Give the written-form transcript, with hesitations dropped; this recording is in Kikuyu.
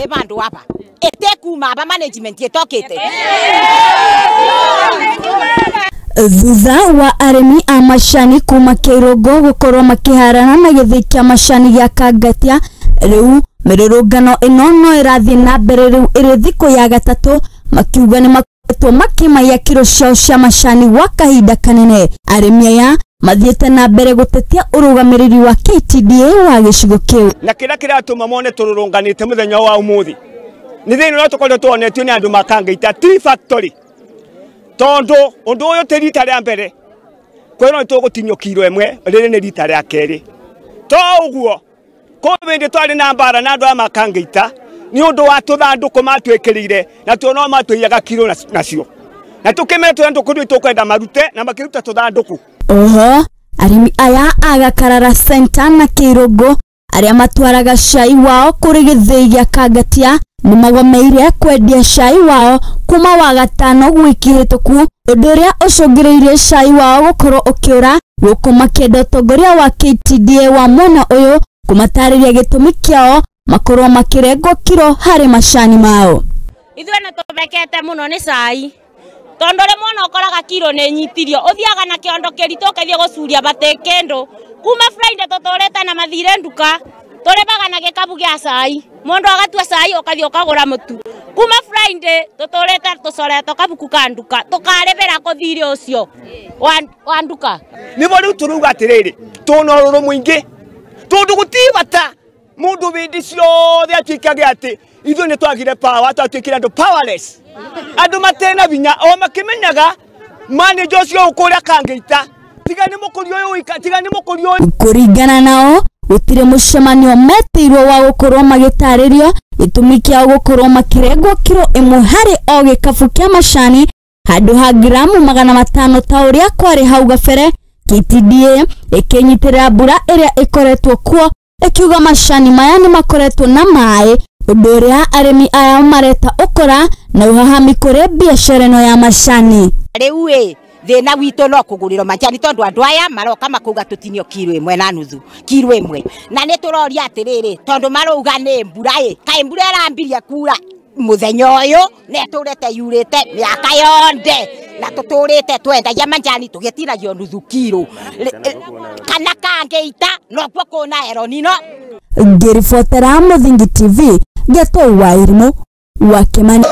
Twi bandu aba itekuma aba management itokite. Thutha wa arĩmi a macani kuma Kĩrũngũ gũkorwo makĩharana na gĩthĩi kĩa macani gĩa Kangatia, rĩu mĩrũrũngano ĩno no ĩrathiĩ na mbere rĩu ĩrĩ thikũ ya gatatũ, makiuga nĩ makoretwo makĩmaiya kiro ciao cia macani gwa kahinda kanene. Arĩmi aya mathiĩte na mbere gũtetia ũrũgamĩrĩri wa KTDA wa gĩcigo kĩu. Na kĩrĩa kĩratũma mone tũrũrũnganĩte mũthenya wa ũmũthĩ nĩ thĩna ũrĩa tũkoretwo tuonetio nĩ andũ makangaita tea factory, tondu undu uyu ti rita ria mbere kwĩrwo nĩtũgũtinio kiro ĩmwe, rĩrĩ nĩ rita rĩa kerĩ. To ũguo kũbĩndĩ twarĩ na mbara na andũ aya makangaita nĩ ũndũ wa tũthandũkũ matwĩkĩrĩire na tuo no matũiyaga kiro nacio, na tũkĩmetwo ndũkũ ndũ tũkwenda marute na makĩruta tũthandũkũ. Oho arĩmi aya a Gakarara Center na Kĩrũngũ arĩa matwaraga cai wao kũrĩ gĩthĩi gĩa Kangatia nĩmagomeire kwendia cai wao kuma wa gatano wiki hĩtũku, ũndũ ũrĩa ũcũngĩrĩirie cai wao gũkorwo ũkĩũra, gũkũ makĩenda ũtongoria wa KTDA wa mwena ũyũ kũmatarĩria gĩtũmi kĩao makorwo makĩrengwo kiro harĩ macani mao. Ithuĩ nĩtũmekete mũno nĩ cai, tondũ rĩmwe ona ũkoraga kiro nĩ nyitirio, ũthiaga na kĩondo kĩritũ ũkathiĩ gũcuria batĩ kĩndũ. Kuma Friday tũtũrĩte na mathire nduka, tũrĩmaga na gĩkabu gĩa cai, mũndũ agatua cai ũkathiĩ ũkagũra mũtu. Kuma Friday tũtũrĩte tũcoretwo kabuku ka nduka, tũkarĩbĩra kũ thirĩ ũcio wa nduka. Nĩmo rĩu tũrauga atĩrĩrĩ, tũna ũrũrũ mũingĩ tondũ gũtirĩ bata mũndũ bĩndĩ ciothe atuĩkage atĩ ithuĩ nĩtwagire power, twatuĩkire andũ powerless, andũ matena binya o makĩmenyaga manager ũcio ũkũrĩa Kangaita tiga nĩ mũkũria ũyũ wika, tiga nĩ mũkũria ũyũ. Kũringana nao gũtirĩ mũcemanio metĩirwo wa gũkorwo magĩtarĩrio gĩtũmi kĩao gũkorwo makĩrengwo kiro ĩmwe harĩ o gĩkabu kĩa macani handũ ha gramu 500 ta ũrĩa kwarĩ hau gabere. KTDA ĩkĩnyitĩrĩra mbura ĩrĩa ĩkoretwo kuo, ĩkiuga macani maya nĩ makoretwo na maĩ, ũndũ ũrĩa arĩmi aya mareta ũkora na ũhahami kũrĩ biacara ĩno ya macani. Rĩu ĩ thĩna witũ no kũgũrĩrwo macani tondũ andũ aya maroka makauga tũtinio kiro ĩmwe na nuthu, kiro ĩmwe, na nĩ tũroria atĩrĩrĩ, tondũ marauga nĩ mbura ĩ, kaĩ mbura ĩrambirie kura mũthenya ũyũ na ĩtũrĩte yurĩte mĩaka yonthe, na tũtũrĩte twendagia macani tũgĩtinagio nuthu kiro kana Kangaita nokuo kwĩna eronino. Ngĩribotera Mũthingi TV, Gĩtũũ wa Irimũ wa Kĩmani.